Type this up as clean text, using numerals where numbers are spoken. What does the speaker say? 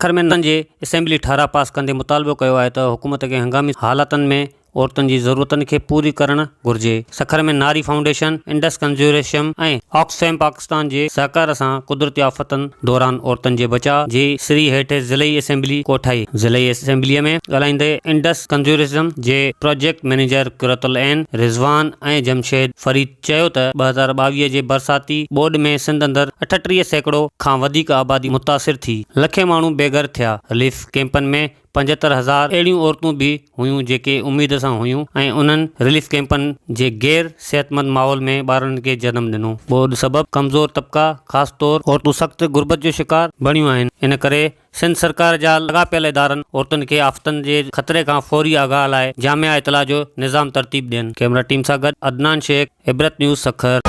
سکر ۾ جي اسيمبلي ٺهراء پاس ڪندي مطالبو ڪيو آهي ته حڪومت کي هنگامي حالتن ۾ عورتن جي ضرورتن کي پوري ڪرڻ گهرجي. سکر ۾ ناري فائونڊيشن، انڊس ڪنزيوريشم ۽ آڪسفيم پاڪستان جي سهڪار سان قدرتي آفتن دوران عورتن جي بچاء جي سري هيٺ ضلعي اسيمبلي ڪوٺائي. ضلعي اسيمبليء ۾ ڳالهائيندي انڊس ڪنزيوريزم جي پراجيڪٽ مئنيجر قرت العين رضوان ۽ جمشيد فريد چيو ته 2022 جي برساتي ٻوڏ ۾ سنڌ اندر 38% کان وڌيڪ آبادي متاثر ٿي، لکين ماڻهو بي گهر ٿيا، رليف ڪئمپن ۾ 75 هزار اهڙيون عورتون به هيون جيڪي اميد سان هيون ۽ انهن رليف ڪئمپن جي غير صحتمند ماحول ۾ ٻارڙن کي جنم ڏنو، ٻوڏ سبب ڪمزور طبقا خاص طور عورتون سخت غربت جو شڪار بڻيون آهن، ان ڪري سنڌ سرڪار جا لاڳاپيل ادارن عورتن کي آفتن جي خطري کان فوري آگاهه لاء جامع اطلاع جو نظام ترتيب ڏين. ڪئميرا ٽيم سان گڏ عدنان شيخ، عبرت نيوز سکر.